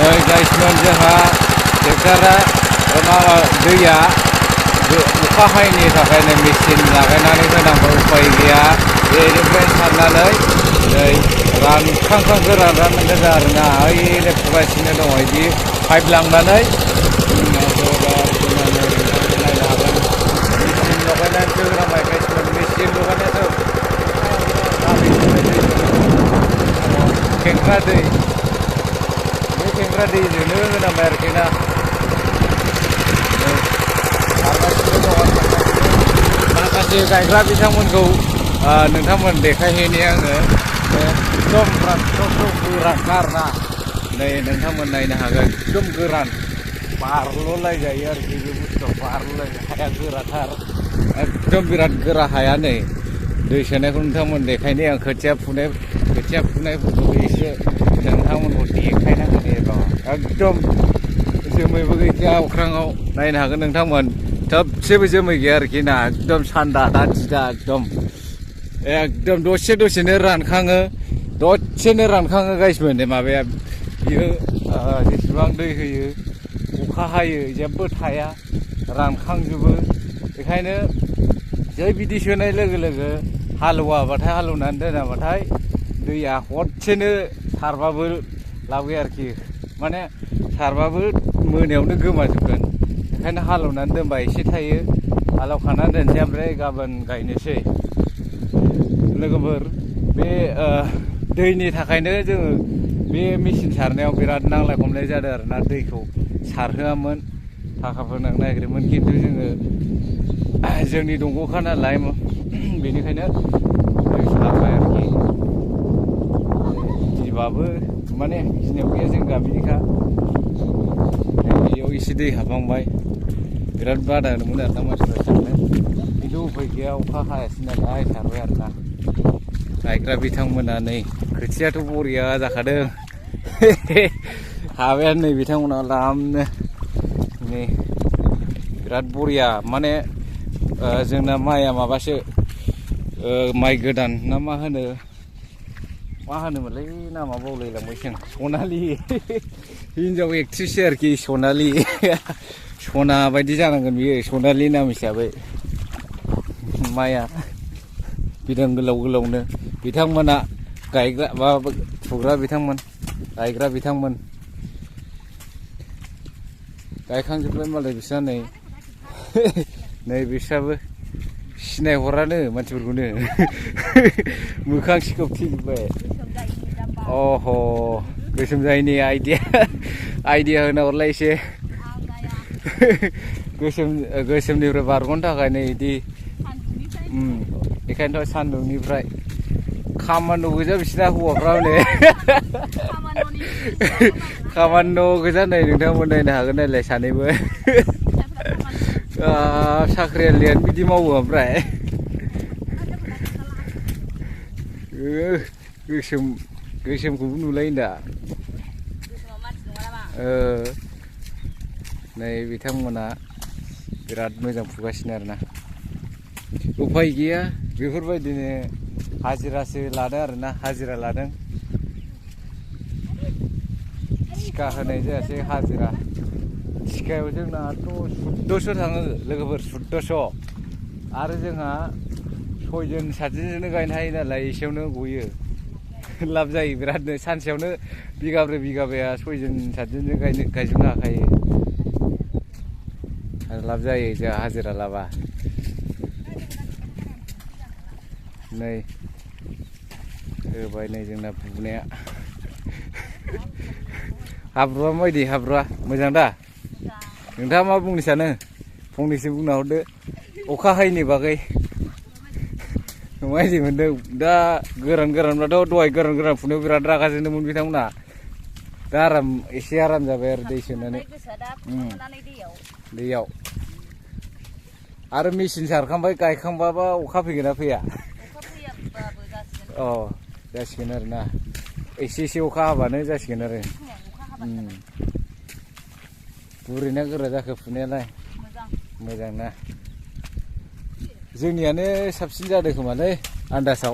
नै गाइसमोन जोंहा ट्रेक्टरा माबा दैया अखा हायैनि थाखायनो मेचिन लागायनानै होनांगौ उपाय गैया बेनिफ्राय सारनानै नै रानखांखां गोरान गोजा आरोना ओइले फुगासिनो दङ बिदि पाइप लांनानै मेचिन लगायनानैसो होनांबाय गाइसमोन मेचिन लगायनायाथ' खेंख्रा दै बे खेंख्रा दैजोंनो होनांबाय आरोखि ना माखासे गायग्रा बिथांमोनखौ नोंथांमोन देखायहैनि आङो एकदम गोरानखा आरोना नै नोंथांमोन नायनो हागोन एकदम गोरान बारल'लायजायो आरोखि बे बुस्थुआव बारल'लायजायो हाया गोराथार एकदम बिराद गोरा हाया नै दै सोनायखौ नोंथांमोन देखायनि आं खोथिया फुनायफोरखौ एसे नोंथांमोनखौ देखायनांगोन एबार एकदम जोमैबो गैखाया अख्राङाव नायनो हागोन नोंथांमोन थोबसेबो जोमै गैया आरोखि ना एकदम सान्दा दान्थिदा एकदम दसेनो रानखाङो गाइसमोन माबाया बियो जेसेबां दै होयो अखा हायो जेबो थाया रानखांजोबो बेखायनो जै बिदि सोनाय लोगो लोगो हालेवाबाथाय हालेवनानै दोनाबाथाय दैया हरसेनो सारबाबो लाबोयो आरोखि माने सारबाबो मोनायावनो गोमाजोबगोन बेखायनो हालेवनानै दोनबा एसे थायो हालेवखानानै दोनसै ओमफ्राय गाबोन गायनोसै लोगोफोर बे दैनि थाखायनो जोङो बे मेचिन सारनायाव बिराद नांलाय खमलाय जादों आरोना दैखौ सारहोआमोन थाखा फोनांनो नागिरोमोन खिन्थु जोङो जोंनि दंग'खा नालाय बेनिखायनो दै सारबाय आरोखि गिबाबो माने गिनायाव गैया जों गामिनिखा बेयाव एसे दै हाबहांबाय बिराद बादा होदोंमोन आरोना मानसिफ्रा सारनो खिन्थु उफाय गैया अखा हायासै नालाय सारबाय आरोना गायग्रा बिथांमोना नै खोथियाथ' बरिया जाखादों हाबायानो नै बिथांमोना आरामनो नै बिराद बरिया माने जोंना माइया माबासो माइ गोदान ना मा होनोमोनलै नामा बावलायलांबायसो सनालि हिनजाव एक्ट्रिससो आरोखि सनालि सना बायदि जानांगोन बियो सनालि नाम हिसाबै माइया बिदां गोलावनो बिथांमोना गायग्रा बा फुग्रा बिथांमोन गायग्रा बिथांमोन गायखांजोब्बाय मालाय बिस्रा नै बिस्राबो सिनायहरानो मानसिफोरखौनो मोखां सिखोब थैजोब्बाय अह गोसोम जायैनि आइडिया होना हरलाय एसे गोसोमनिफ्राय बारग'नो थाखाय नै बिदि बेखायनोथ' सान्दुंनिफ्राय खामान्द' गोजा बिसिना हौवाफ्रा हनै खामान्द' गोजा नै नोंथांमोन नायनो हागोन नायलाय सानैबो साख्रियालियानो बिदि मावो ओमफ्राय गोसोमखौबो नुलायो दा नै बिथांमोना बिराद मोजां फुगासिनो आरोना उफाय गैया बेफोरबायदिनो हाजिरासो लादों आरोना हाजिरा लादों थिखा होनाय जायासै हाजिरा थिखायाव जोंनाथ' 1400 थाङो लोगोफोर 1400 आरो जोंहा 6 जन 7 जनजोंनो गायनो हायो नालाय एसेयावनो गयो लाब जायो बिरादनो सानसेयावनो बिगाब्रै बिगाबाया 6 जन 7 जनजों गायजोबनो हाखायो आरो लाब जायो जोंहा हाजिरा लाबा नै होबाय नै जोंना बुनाया हाब्रुआ माबायदि हाब्रुआ मोजां दा नोंथाङा मा बुंनो सानो फंनैसो बुंना हरदो अखा हायैनि बागै माबायदि मोनदों दा गोरानब्लाथ' दहाय गोरान फुनायाव बिराद रागा जोंदोंमोन बिथांमोना दा एसे आराम जाबाय आरो दै सोनानै दैयाव आरो मेचिन सारखांबाय गायखांबाबा अखा फैगोन ना फैया जासिगोन आरोना एसे अखा हाबानो जासिगोन आरो गुरैना गोरा जाखो फुनायालाय मोजां ना जोंनियानो साबसिन जादों खोमालै आन्दासाव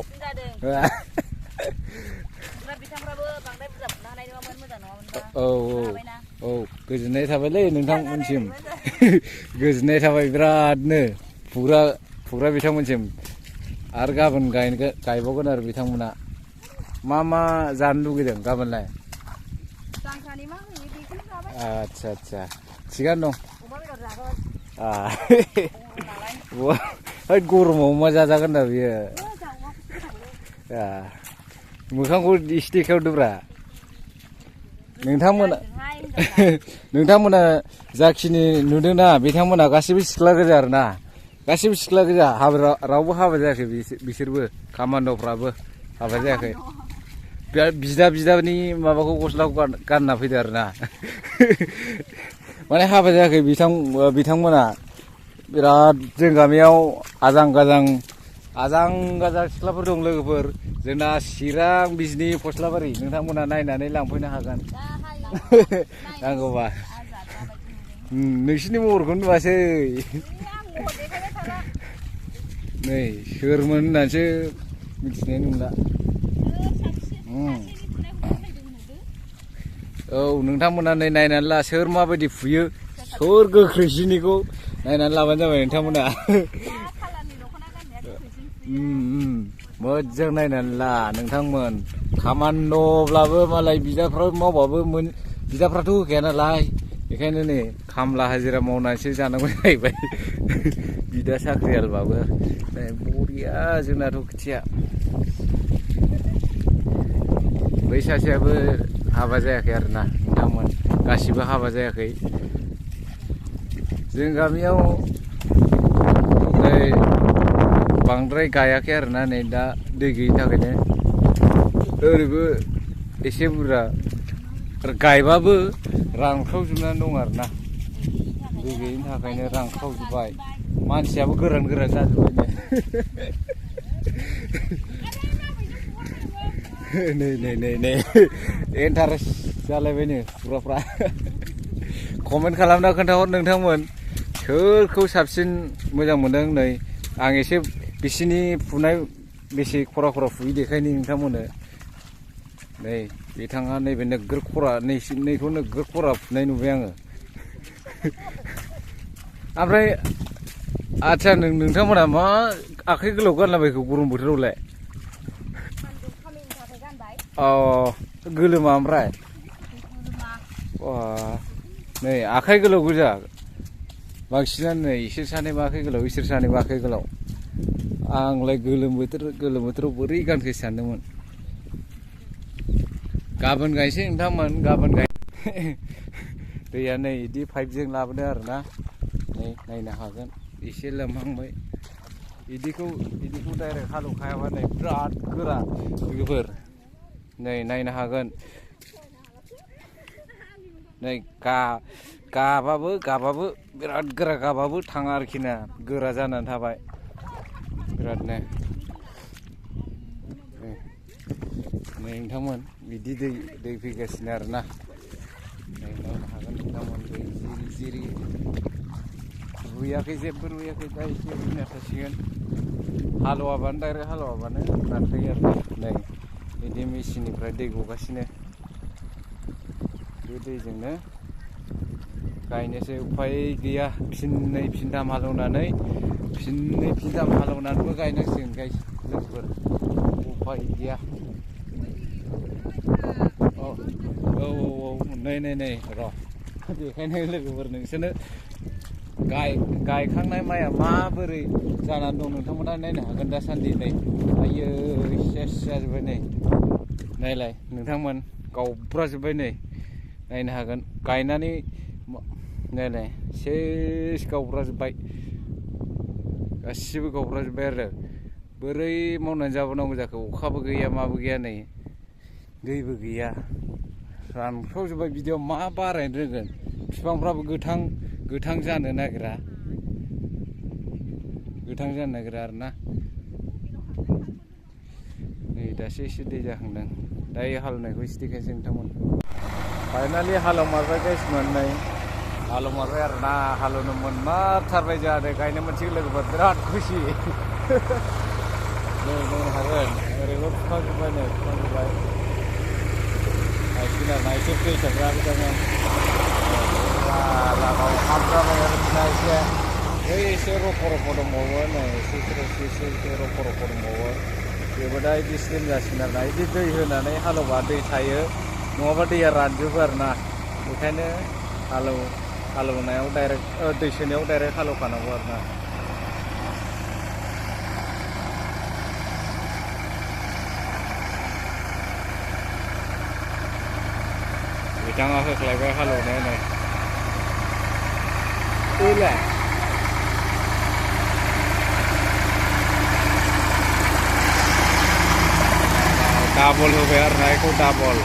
बिथांफ्राबो बांद्राय बुरजा फुनो हानाय नङामोन मोजां नङामोन औ औ गोजोननाय थाबायलै नोंथांमोनसिम गोजोननाय थाबाय बिरादनो फुग्रा बिथांमोनसिम आरो गाबोन गायबावगोन आरो बिथांमोना मा जानो लुगैदों गाबोनलाय जांख्रानि मा होयो बेखौनो जाबाय आच्छा आच्छा थिगानो दं अमा बेदर जागोन गरमाव मा जाजागोन दा बियो मोखांखौ एसे देखायहरदोब्रा नोंथांमोना जाखिनि नुदोंना बिथांमोना गासिबो सिख्ला गोजा आरोना गासिबो सिख्ला गोजा रावबो हाबा जायाखै बिसोरबो कामान्ड'फ्राबो हाबा जायाखै बिदानि माबाखौ गस्लाखौ गानना फैदो आरोना माने हाबा जायाखै बिथांमोना बिराद जों गामियाव आजां गाजां सिख्लाफोर दं लोगोफोर जोंना चिरां बिजनि फस्लाबारि नोंथांमोना नायनानै लांफैनो हागोन नांगौबा नोंसिनि महरखौनो नुवासै नै सोरमोन होननानैसो मिथिनाय नंला औ नोंथांमोना नै नायनानै ला सोर माबायदि फुयो सोर गोख्रैसिनिखौ नायनानै लाबानो जाबाय नोंथांमोना मोजां नायनानै ला नोंथांमोन कामान्ड'ब्लाबो मालाय बिदाफ्राव मावबाबो बिदाफ्राथ' होखाया नालाय बेखायनो नै खामला हाजिरा मावनानैसो जानांगौ जाहैबाय बिदा साख्रियालबाबो बरिया जोंनाथ' खोथिया बै सासेयाबो हाबा जायाखै आरोना नोंथांमोन गासिबो हाबा जायाखै जों गामियाव नै बांद्राय गायाखै आरोना नै दा दै गैयिनि थाखायनो ओरैबो एसे बुरजा गायबाबो रानख्रावजोबनानै दं आरोना दै गैयिनि थाखायनो रानख्रावजोब्बाय मानसियाबो गोरान जाजोब्बाय नै इन्टारेस्ट जालायबायनो फुग्राफ्रा कमेन्ट खालामना खोन्थाहर नोंथांमोन सोरखौ साबसिन मोजां मोनदों नै आं एसे बिसिनि फुनाय बेसे खरा फुयो देखायनि नोंथांमोननो नै बिथाङा नैबे नोगोर खरा नैखौ नोगोर खरा फुनाय नुबाय आङो ओमफ्राय आच्छा नोंथांमोना मा आखाइ गोलाव गानलाबायखो गरम बोथोरावलाय अ गोलोमा ओमफ्राय नै आखाइ गोलाव गोजा बांसिनानो नै इसोर सानैबो आखाइ गोलाव इसोर सानैबो आखाइ गोलाव आंलाय गोलोम बोथोराव बोरै गानखो सानदोंमोन गाबोन गायसै नोंथांमोन गाबोन दैया नै बिदि पाइपजों लाबोदों आरोना नै नायनो हागोन एसे लोमहांबाय बिदिखौ डाइरेक्ट हालेवखायाबा नै बिराद गोरा लोगोफोर नै नायनो हागोन नै गाबाबो बिराद गोरा गाबाबो थाङा आरोखि ना गोरा जानानै थाबाय बिरादनो नै नोंथांमोन बिदि दै फैगासिनो आरोना नायनो हागोन नोंथांमोन दै जिरि रुयाखै जेबो रुयाखै दा एसे रुइना थासिगोन हालेवाबानो डाइरेक्ट हालेवाबानो रानखायो आरो नै बिदि मेचिननिफ्राय दै गगासिनो बे दैजोंनो गायनोसै उफाय गैया फिननै फिनथाम हालेवनानैबो गायनांसिगोन लोगोफोर उफाय गैया औ नै र' बेखायनो लोगोफोर नोंसोरनो गायखांनाय माइया माबोरै जानानै दं नोंथांमोना नायनो हागोन दासान्दि नै आयो सेस जाजोब्बाय नै नायलाय नोंथांमोन गावब्राजोब्बाय नै नायनो हागोन गायनानै नायलाय सेस गावब्राजोब्बाय गासिबो गावब्राजोब्बाय आरो बोरै मावनानै जाबावनांगौ जाखो अखाबो गैया माबो गैया नै दैबो गैया रानख्रावजोब्बाय बिदियाव मा बारायनो रोंगोन बिफांफ्राबो गोथां जानो नागिरा आरोना नै दासो एसे दै जाहांदों दायो हालेवनायखौ एसे देखायसै नोंथांमोन फाइनालि हालेवमारबाय गाइसमोन नै हालेवमारबाय आरोना हालेवनो मोनमारथारबाय जादों गायनो मोनसिगोन लोगोफोर बिराद खुसि नै नायनो हागोन ओरैबो फुखांजोब्बाय नै फुखांजोब्बाय नायसिगोन आरो ना एसे दै सारग्रा बिदिनो लामाव हाबजाबाय आरोखि ना एसे बै एसे रफ' दंबावो नै एसे रफ' दंबावो बेबो दा इदि स्लिम जासिगोन आरो ना इदि दै होनानै हालेवबा दै थायो नङाबा दैया रानजोबो आरो ना बेखायनो हालेवनायाव डाइरेक्ट दै सोनायाव डाइरेक्ट हालेवखानांगौ आरो ना बिथाङा होख्लायबाय हालेवनाया नै ओइलाय डाबल होबाय आरो ना बेखौ डाबल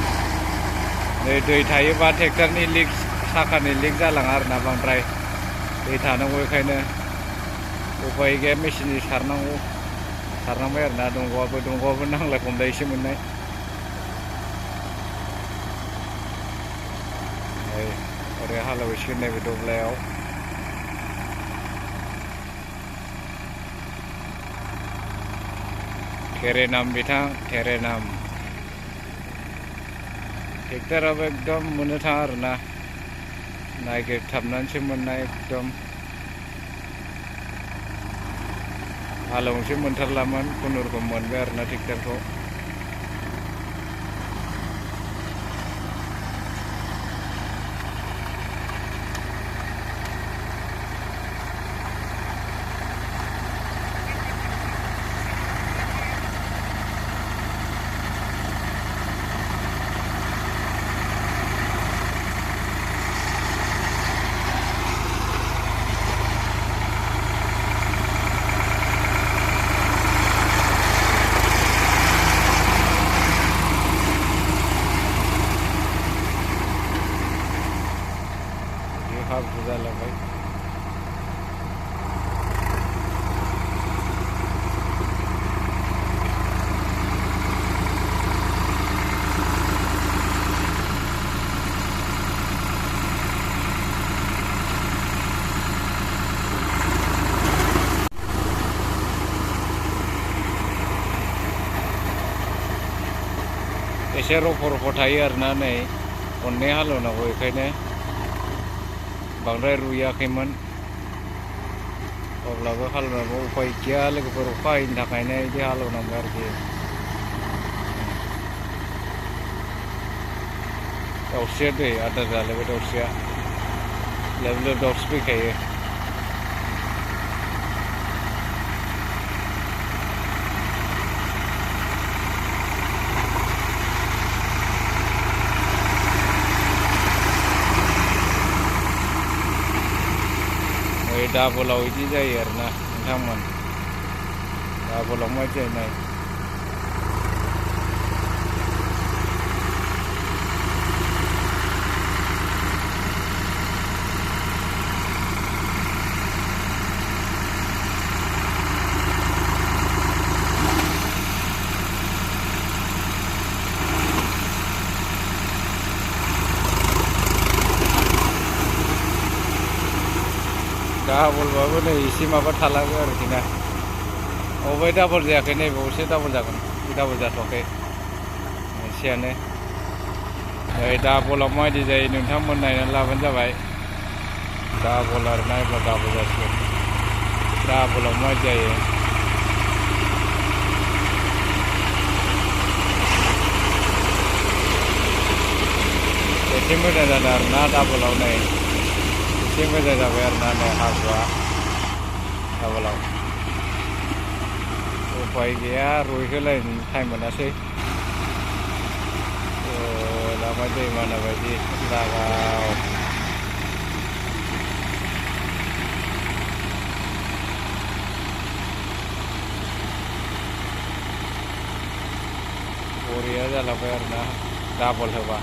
नै दै थायोबा ट्रेक्टरनि लिक साखानि लिक जालाङा आरो ना बांद्राय दै थानांगौ बेखायनो उफाय गैया मेचिनजों सारनांबाय आरो ना दंग'आबो नांलाय खमलाय एसे मोननाय ओरै हालेवसिगोन नैबे दब्लायाव टेरेनाम बिथां टेरेनाम ट्रेक्टराबो एकदम मोननो थाङा आरो ना नागिरथाबनानैसो मोननाय एकदम हालेवनोसो मोनथारलामोन खुनुरुखुम मोनबाय आरो ना ट्रेक्टरखौ हाब्रु जालांबाय एसे रफ' थायो आरो ना नै खननै हालेवनांगौ बेखायनो बांद्राय रुयाखैमोन अब्लाबो हालेवनांगौ उफाय गैया लोगोफोर अखा हायैनि थाखायनो बिदि हालेवनांबाय आरोखि दाउस्रिया दै आदार जालायबाय दाउस्रिया लोब दाउस्रि फैखायो डाबलाव बिदि जायो आरो ना नोंथांमोन डाबलाव मा जायो नाय डाबलबाबो नै एसे माबा थालाङो आरोखि ना अबे डाबल जायाखै नैबावसो डाबल जागोन डाबल जाथ'वाखै एसेयानो डाबलाव माबायदि जायो नोंथांमोन नायनानै लाबानो जाबाय डाबल आरो ना एबा डाबल जासिगोन डाबलाव माबायदि जायो एसे मोजां जादों आरो ना डाबलाव नै एसे मोजां जाबाय आरो ना नै हाब्रुआ डाबलाव उफाय गैया रुइहोलायनो टाइम मोनासै लामा दैमाना बायदि लागाव बरिया जालांबाय आरो ना डाबल होबा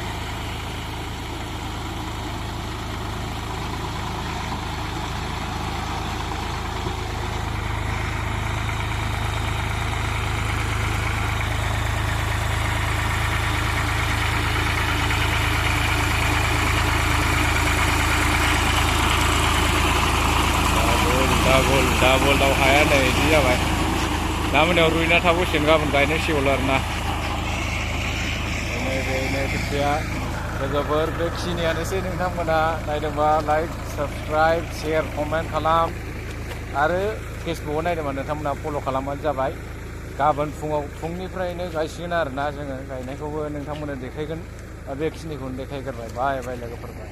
डाबलाव हाया नै बिदि जाबाय दा मोनायाव रुइना थाबोसिगोन गाबोन गायनांसिगौ आरो ना खोथिया लोगोफोर बेखिनियानोसै नोंथांमोना नायदोंबा लाइक साबस्क्राइब शेयार कमेन्ट खालाम आरो फेसबुकआव नायदोंबा नोंथांमोना फल' खालामबानो जाबाय गाबोन फुंनिफ्रायनो गायसिगोन आरोना जोङो गायनायखौबो नोंथांमोननो देखायगोन बेखिनिखौनो देखायग्रोबाय बाय लोगोफोर बाय